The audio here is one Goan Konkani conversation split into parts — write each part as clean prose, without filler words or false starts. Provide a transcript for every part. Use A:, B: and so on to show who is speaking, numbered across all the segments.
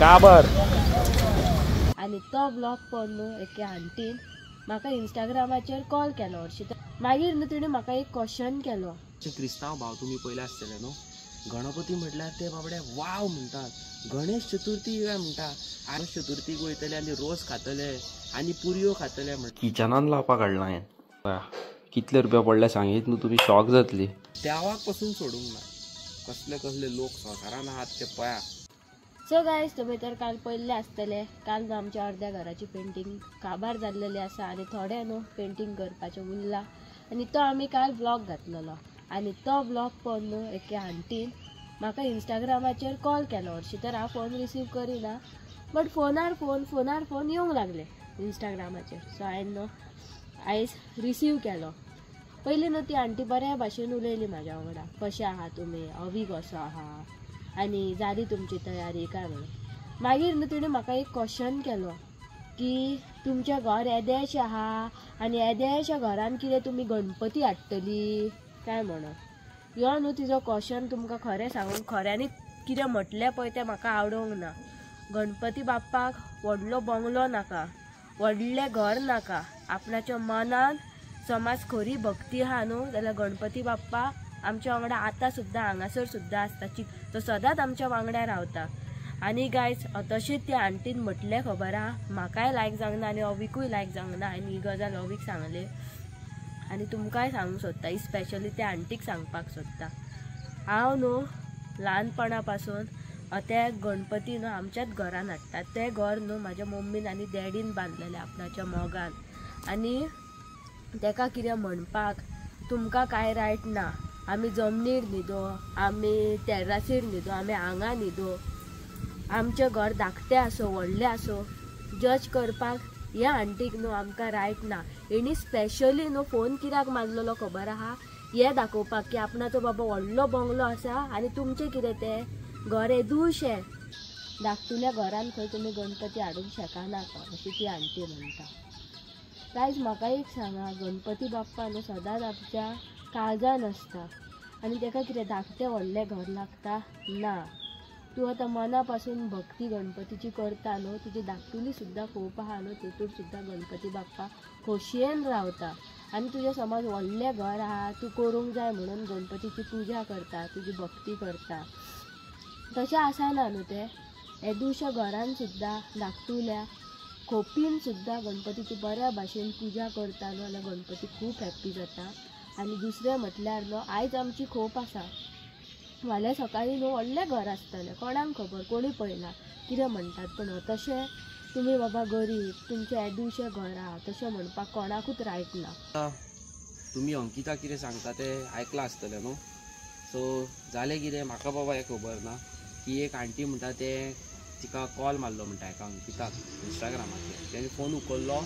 A: काबर.
B: आनी तो ब्लॉग पळोवन न्हू एके आंटीन म्हाका इंस्टाग्रामाचेर कॉल केलो हरशीं. मागीर न्हू तिणें म्हाका एक क्वेश्चन केलो.
C: क्रिस्तांव भाव तुमी पयले आसतले न्हू, गणपती म्हटल्यार ते बाबडे वाव म्हणटात, गणेश चतुर्थी काय म्हणटा, गणेश चतुर्थीक वयतले आनी रोस खातले आनी पुरयो खातले म्हणटा.
D: किचनान लावपाक हाडला हांवें. कितले रुपया पडले सांगीत न्हू तुमी शॉक जातली.
C: देवाक पसून सोडूंक ना, कसले कसले लोक संवसारान आहात ते पळया.
B: सो गायज तुमी तर काल पयल्ले आसतले, काल न्हू आमच्या अर्द्या घराची पेंटींग काबार जाल्लेली आसा आनी थोडे न्हू पेंटींग करपाचें उरलां आनी तो आमी काल ब्लॉग घातलेलो. आनी तो ब्लॉग पळोवन न्हू एके आंटीन म्हाका इंस्टाग्रामाचेर कॉल केलो. हरशीं तर हांव फोन रिसीव करिना, बट फोनार फोन फोनार फोन येवंक लागले इंस्टाग्रामाचेर. सो हांवें न्हू आयज रिसीव केलो. पयलीं न्हू ती आंटी बऱ्या भाशेन उलयली म्हाज्या वांगडा, कशें आहा तुमी, अवी कसो आहा आनी जाली तुमची तयारी काय म्हणून. मागीर न्हू तिणें म्हाका एक क्वेश्चन केलो की तुमचें घर येदेशें आहा आनी येदेशा घरान कितें तुमी गणपती हाडटली काय म्हणून. यो न्हू तिजो क्वेश्चन तुमकां खरें सांगूंक खऱ्यांनी कितें म्हटलें पळय तें म्हाका आवडोंक ना. गणपती बाप्पाक व्हडलो बंगलो नाका, व्हडलें घर नाका, आपणाच्या मनान समाज खरी भक्ती आहा न्हू जाल्यार गणपती बाप्पा आमच्या वांगडा आतां सुद्दां हांगासर सुद्दां आसता, तो सदांच आमच्या वांगडा रावता. आनी गायज तशेंच त्या आंटीन म्हटलें खबर आहा, म्हाकाय लायक जावंक ना आनी अवीकूय लायक जावंक ना. आनी ही गजाल अवीक सांगली आनी तुमकांय सांगूंक सोदता, ही स्पेशली त्या आंटीक सांगपाक सोदता. हांव न्हू ल्हानपणा पासून ते गणपती न्हू आमच्याच घरान हाडटात. तें घर न्हू म्हाज्या मम्मीन आनी डॅडीन बांदलेलें आपणाच्या मोगान. आनी तेका कितें म्हणपाक तुमकां कांय रायट ना. आमी जमनीर न्हिदो, आमी तेर्रासीर न्हिदो, आमी हांगा न्हिदो, आमचें घर धाकटें आसूं व्हडलें आसूं, जज करपाक ह्या आंटीक न्हू आमकां रायट ना. हेणी स्पेशली न्हू फोन कित्याक मारलेलो खबर आहा, हें दाखोवपाक की आपणाचो बाबा व्हडलो बंगलो आसा आनी तुमचें कितें तें घर येदुशें धाकटुल्या घरान खंय तुमी गणपती हाडूंक शकना अशी ती आंटी म्हणटा. गायज म्हाका एक सांगा, गणपती बाप्पा न्हू सदांच आमच्या काळजान आसता आनी तेका कितें धाकटें व्हडलें घर लागता ना. तूं आतां मना पासून भक्ती गणपतीची करता न्हू, तुजी धाकटुली सुद्दां खोप आहा न्हू तेतूर सुद्दां गणपती बाप्पा खोशयेन रावता. आनी तुजें समज व्हडलें घर आहा, तूं करूंक जाय म्हणून गणपतीची पुजा करता, तुजी भक्ती करता, तशें आसना न्हू तें. येदुशा घरान सुद्दां धाकटुल्या खोपीन सुद्दां गणपतीची बऱ्या भाशेन पुजा करता न्हू जाल्यार गणपती खूब हॅप्पी जाता. आनी दुसरें म्हटल्यार न्हू आयज आमची खोप आसा, फाल्यां सकाळीं न्हू व्हडलें घर आसतलें, कोणाक खबर, कोणी पळयला कितें म्हणटात. पूण तशें तुमी बाबा गरीब, तुमचें येदुशें घर आहा तशें म्हणपाक कोणाकूच रायट ना.
C: तुमी अंकिता कितें सांगता तें आयकलां आसतलें न्हू. सो जालें कितें म्हाका बाबा हें खबर ना की एक आंटी म्हणटा तें तिका कॉल मारलो म्हणटा एका अंकिताक इंस्टाग्रामाचेर. तेणी फोन उखल्लो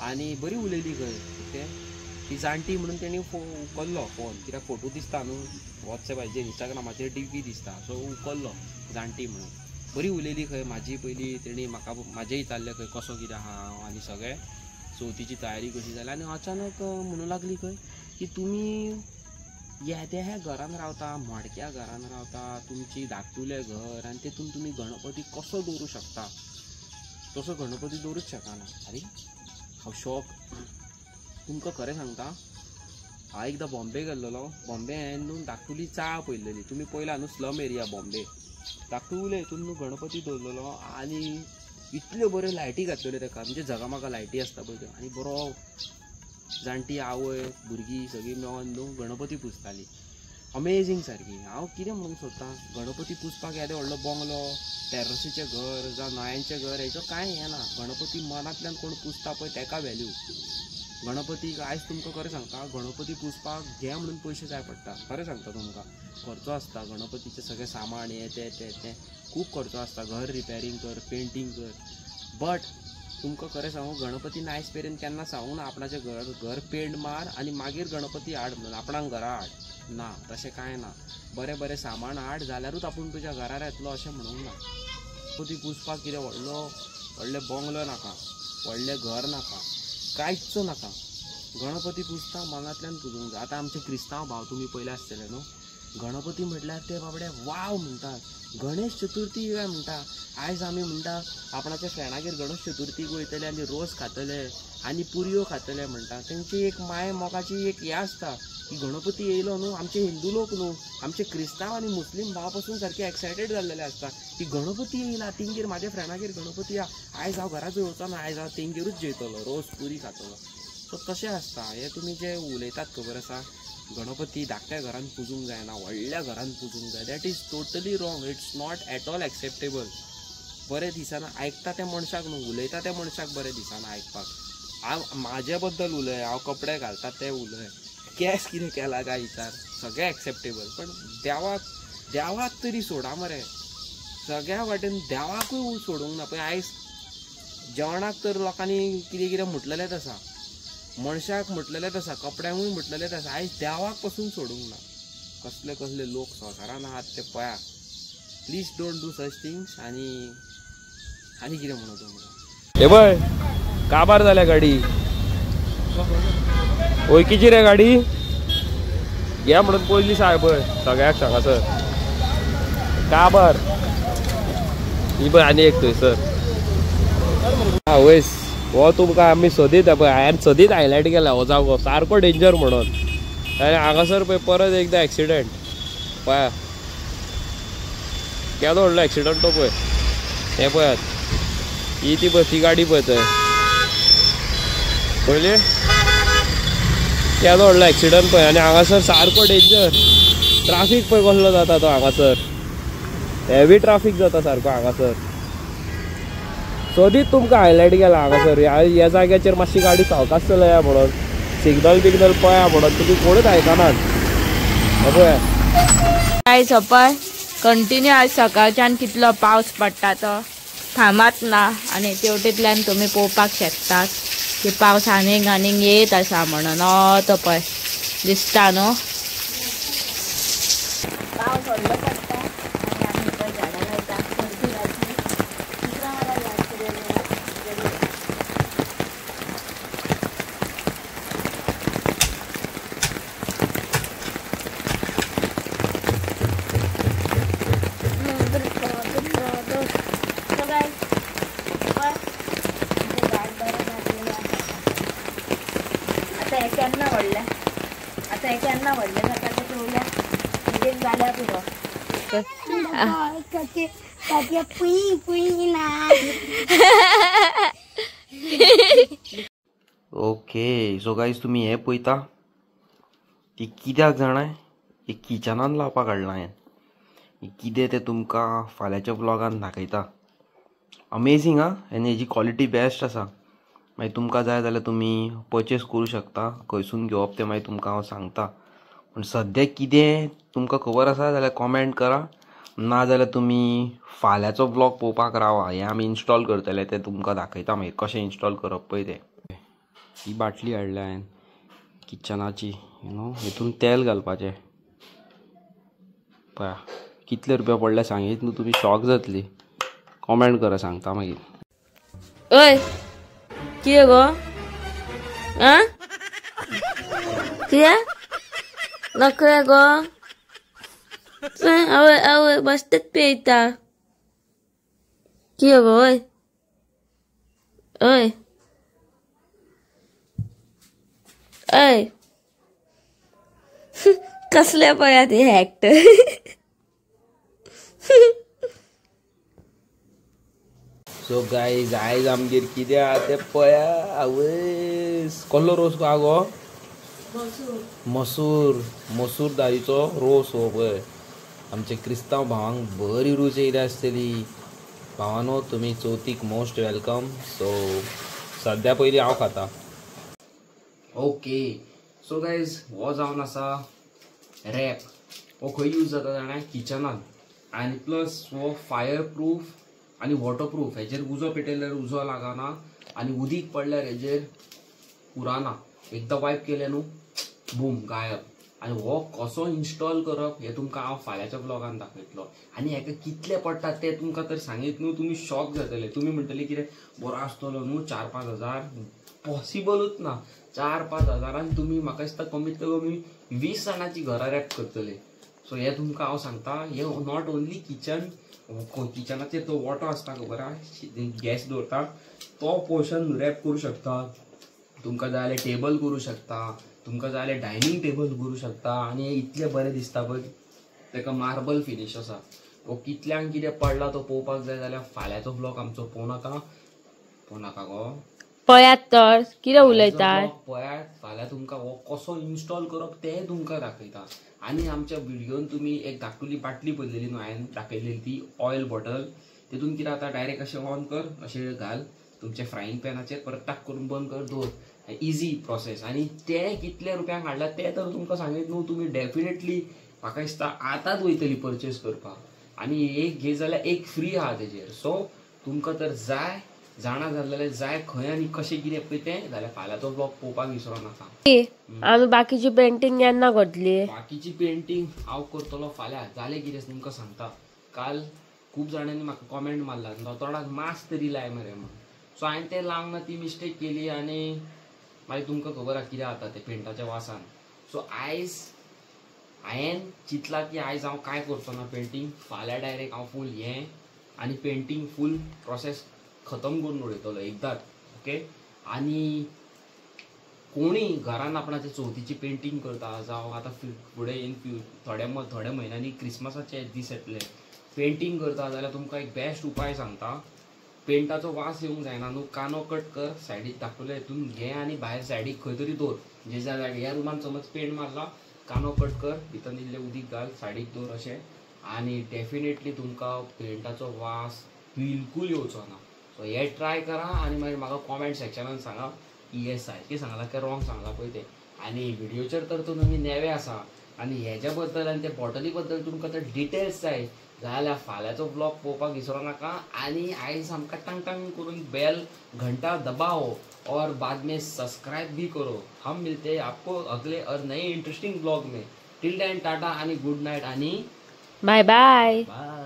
C: आनी बरी उलयली खंय, ओके ती जाणटी म्हणून तेणी उखल्लो फोन, कित्याक फोटो दिसता न्हू वॉट्सएपाचेर इंस्टाग्रामाचेर डी पी दिसता, सो उखल्लो जाणटी म्हणून. बरी उलयली खंय, म्हाजी पयलीं तेणी म्हाका म्हाजें विचारलें खंय कसो कितें आहा हांव आनी सगळें चवथीची तयारी कशी जाली. आनी अचानक म्हणूं लागली खंय की तुमी येद्या ह्या घरान रावता, मोडक्या घरान रावता, तुमची धाकटुलें घर आनी तेतून तुमी गणपती कसो दवरूं शकता, तसो गणपती दवरूंक शकना. आरे हांव शॉक. तुमकां खरें सांगता, हांव एकदां बॉम्बे गेल्लोलो. बॉम्बे हांवें न्हू धाकटुली चाळ पळयलेली, तुमी पळयला न्हू स्लम एरिया बॉम्बे, धाकटुले हितून न्हू गणपती दवरलेलो आनी इतल्यो बऱ्यो लायटी घातलेल्यो तेका, म्हणजे जगामागा लायटी आसता पळय त्यो, आनी बरो जाणटी आवय भुरगीं सगळीं मेळोन न्हू गणपती पुजताली, अमेजींग सारकी. हांव कितें म्हणूंक सोदतां, गणपती पुजपाक येदो व्हडलो बंगलो, टेर्रसीचें घर जावं नळ्यांचें घर हेचो कांय हें ना. गणपती मनांतल्यान कोण पुजता पळय तेका व्हॅल्यू. गणपतीक आयज तुमकां खरें सांगता, गणपती पुजपाक घे म्हणून पयशे जाय पडटा, खरें सांगता तुमकां. खर्चो आसता गणपतीचें सगळें सामान हें तें तें तें खूब खर्चो आसता, घर रिपेरींग कर, पेंटींग कर. बट तुमकां खरें सांगू, गणपतीन आयज मेरेन केन्ना सांगूंक ना आपणाचें घर घर पेंट मार आनी मागीर गणपती हाड म्हणून, आपणाक घरा हाड ना, तशें कांय ना. बरें बरें सामान हाड जाल्यारूच आपूण तुज्या घरार येतलो अशें म्हणूंक ना. गणपती पुजपाक कितें व्हडलो व्हडलें बंगलो नाका, व्हडलें घर नाका, कांयच नाका. गणपती पुजता मनांतल्यान पुजूंक जाय. आतां आमचे क्रिस्तांव भाव तुमी पयले आसतले न्हू, गणपती म्हटल्यार ते बाबडे वाव म्हणटात. गणेश चतुर्थी काय म्हणटा, आयज आमी म्हणटा आपणाच्या फ्रेंडागेर गणेश चतुर्थीक वयतले आनी रोस खातले आनी पुरयो खातले म्हणटा. तेंची एक माय मोगाची एक हें आसता की गणपती येयलो न्हू, आमचे हिंदू लोक न्हू, आमचे क्रिस्तांव आनी मुस्लीम भाव पासून सारके एक्सायटेड जाल्लेले आसता की गणपती येयला, तेंगेर म्हाज्या फ्रेंडागेर गणपती या, आयज हांव घरा जेवचो ना, आयज हांव तेंगेरूच जेयतलो, रोस पुरी खातलो. सो तशें आसता. हें तुमी जे उलयतात खबर आसा, गणपती धाकट्या घरान पुजूंक जायना, व्हडल्या घरान पुजूंक जाय, that is totally wrong. It's not at all acceptable. बरें दिसना आयकता त्या मनशाक न्हू, उलयता त्या मनशाक बरें दिसना आयकपाक. हांव म्हाजे बद्दल उलय, हांव कपडे घालता ते उलय, केस कितें केला काय विचार, सगळें एक्सेप्टेबल. पण देवाक, देवाक तरी सोडा मरे, सगळ्या वाटेन देवाकूय सोडूंक ना. पळय आयज जेवणाक तर लोकांनी कितें कितें म्हटलेलेंच आसा, मनशाक म्हटलेलेंच आसा, कपड्यांकूय म्हटलेलेंच आसा, आयज देवाक पसून सोडूंक ना. कसले कसले लोक संवसारान आहात ते पळया. Please don't do such things. आनी आनी कितें म्हणू तुमकां,
D: हे पळय काबार जाल्या गाडी, वळखीची रे गाडी, घे म्हणून पयली साहेब पळय सगळ्याक सांगासर काबार ही पळय आनी एक थंयसर. आवयस, हो तुमकां आमी सदीत पळय हांवें सदीत हायलायट केला हो जागो सारको डेंजर म्हणून. आनी हांगासर पळय परत एकदां एक्सिडंट, पळया केदो व्हडलो एक्सिडंट तो पळय. हें पळयात, ही ती पळय ती गाडी पळय थंय पळयली, केदो व्हडलो एक्सिडंट पळय. आनी हांगासर सारको डेंजर ट्राफीक पळय कसलो जाता तो हांगासर, हेवी ट्राफीक जाता सारको हांगासर. सदीत तुमकां हायलायट केला हांगासर, ह्या जाग्याचेर मातशी गाडी सावकाश चलया म्हणून, सिग्नल बिग्नल पळया म्हणून, तुमी कोणूच आयकनात. पळया
B: आयज पळय कंटिन्यू आज सकाळच्यान कितलो पावस पडटा तो थांबत ना. आनी तेवटेंतल्यान तुमी पळोवपाक शकतात की पावस आनीक आनीक येत आसा म्हणून. तो पळय दिसता न्हू पावस व्हडलो पडटा आनी आमी पळय झाडां लायता. केन्ना व्हडलें, आतां हें केन्ना व्हडलें जाता तें पळोवया, एक जाल्यार पुरो.
D: ओके सो गायज तुमी हें पळयता ती कित्याक जाणाय, एक किचनान लावपाक हाडलां हांवें. कितें तें तुमकां फाल्यांच्या व्लॉगान दाखयता. अमेजींग आं, आनी हेजी क्वॉलिटी बेस्ट आसा. मागीर तुमकां जाय जाल्यार तुमी पर्चेस करूं शकता, खंयसून घेवप तें मागीर तुमकां हांव सांगता. पूण सद्याक कितें तुमकां खबर आसा जाल्यार कॉमेंट करा, ना जाल्यार तुमी फाल्यांचो व्लॉग पळोवपाक रावा. हें आमी इन्स्टॉल करतले तें तुमकां दाखयता मागीर कशें इन्स्टॉल करप पळय तें. ही बाटली हाडल्या हांवें किचनाची, you know, हितून तेल घालपाचें. पळया कितले रुपया पडले सांगीत न्हू तुमी शॉक जातली. कॉमेंट करा, सांगता मागीर.
B: ओय कितें गो, आं कितें नकळें गो, आवय आवय बसतेच पियता कितें गो. ओय ओय ओय कसले पळयात हे एक्टर.
D: सो गायज आयज आमगेर कितें आहा तें पळया. आवयस, कसलो रोस गो आगो? मसूर, मसूर दाळीचो रोस हो. पळय आमचे क्रिस्तांव भावांक बरी रूच येयल्या आसतली. भावानो तुमी चवथीक मोस्ट welcome. सो सद्या पयलीं हांव खाता.
C: ओके सो गायज हो जावन आसा रॅप. हो खंय यूज जाता जाणा, किचनान. आनी प्लस हो फायर प्रूफ आनी वॉटरप्रूफ. हेजेर उजो पेटयल्यार उजो लागना आनी उदीक पडल्यार हेजेर उराना. एकदां वायप केलें न्हू बूम गायब. आनी हो कसो इन्स्टॉल करप हें तुमकां हांव फाल्यांच्या व्लॉगान दाखयतलो. आनी हेका कितले पडटा ते तुमकां तर सांगीत न्हू तुमी शॉक जातले. तुमी म्हणटले कितें बरो आसतलो न्हू, 4-5 हजार पॉसिबलूच ना. 4-5 हजारान तुमी म्हाका दिसता कमीत कमी 20 जाणांची घरां रॅप करतले. सो हे तुमकां हांव सांगता, हे not only kitchen, किचनाचेर तो वोटो आसता खबर आहा, गॅस दवरता तो पोर्शन रॅप करूं शकता. तुमकां जाय जाल्यार टेबल करूं शकता, तुमकां जाय जाल्यार डायनींग टेबल करूं शकता. आनी इतलें बरें दिसता पळय, ताका मार्बल फिनीश आसा. तो कितल्यांक कितें पडला तो पळोवपाक जाय जाल्यार फाल्यांचो ब्लॉग आमचो पळोवं नाका, पळोवं नाका गो,
B: पळयात तर कितें उलयतात
C: पळयात. फाल्यां तुमकां हो कसो इन्स्टॉल करप तें तुमकां दाखयता. आनी आमच्या व्हिडियोन तुमी एक धाकटुली बाटली पळयलेली न्हू, हांवें दाखयलेली ती ऑयल बॉटल, तितून कितें जाता डायरेक्ट अशें ऑन कर, अशें घाल तुमच्या फ्रायिंग पॅनाचेर, परत टाक करून बंद कर, दवर. Easy process. आनी ते कितले रुपयांक हाडला ते तर तुमकां सांगीत न्हू, तुमी डेफिनेटली म्हाका दिसता आतांच वयतली परचेस करपाक. आनी एक घे जाल्यार एक फ्री आहा तेजेर. सो तुमकां तर जाय जाणा जाल्लें जाय खंय आनी कशें कितें पळय तें जाल्यार फाल्यांचो ब्लॉग पळोवपाक विसरो नाका.
B: आमी बाकीची पेंटींग केन्ना करतली?
C: बाकीची पेंटींग हांव करतलो फाल्यां. जालें कितें तुमकां सांगता, काल खूब जाणांनी म्हाका कॉमेंट मारला तोंडाक मास्क तरी लाय मरे म्हणून. सो हांवें तें लावंक ना, ती मिस्टेक केली आनी मागीर तुमकां खबर आहा कितें जाता तें पेंटाच्या वासान. सो आयज हांवें चिंतलां की आयज हांव कांय करचो ना पेंटींग, फाल्यां डायरेक्ट हांव फूल हें आनी पेंटींग फूल प्रोसेस खतम करून उडयतलो एकदांच. ओके. आनी कोणी घरान आपणाचे चवथीची पेंटींग करता जावं आतां फुडें इन थोड्या थोड्या म्हयन्यांनी क्रिसमसाचे दीस येतले, पेंटींग करता जाल्यार तुमकां एक बेस्ट उपाय सांगता. पेंटाचो वास येवंक जायना न्हू, कानो कट कर, सायडीक धाकटुले हितून घे आनी भायर सायडीक खंय तरी दवर. जे जाल्यार ह्या रुमान समज पेंट मारला, कानो कट कर, भितर इल्लें उदीक घाल, सायडीक दवर अशें, आनी डेफिनेटली तुमकां पेंटाचो वास बिलकूल येवचो ना. सो हे ट्राय करा आनी मागीर म्हाका कॉमेंट सेक्शनान सांगा की हे सारकें सांगलां काय रॉंग सांगलां पळय तें. आनी व्हिडियोचेर तर तुमी नेवे आसा आनी हेज्या बद्दल आनी त्या बॉटली बद्दल तुमकां तर डिटेल्स जाय जाल्यार फाल्यांचो ब्लॉग पळोवपाक विसरो नाका. आनी आयज आमकां टंग टंग करून बेल घंटा दबाओ और बाद में सब्सक्राइब भी करो. हम मिलते हैं आपको अगले और नए इंटरेस्टिंग ब्लॉग में. टिल then Tata आनी गुड नाइट आनी
B: बाय बाय.
C: बाय.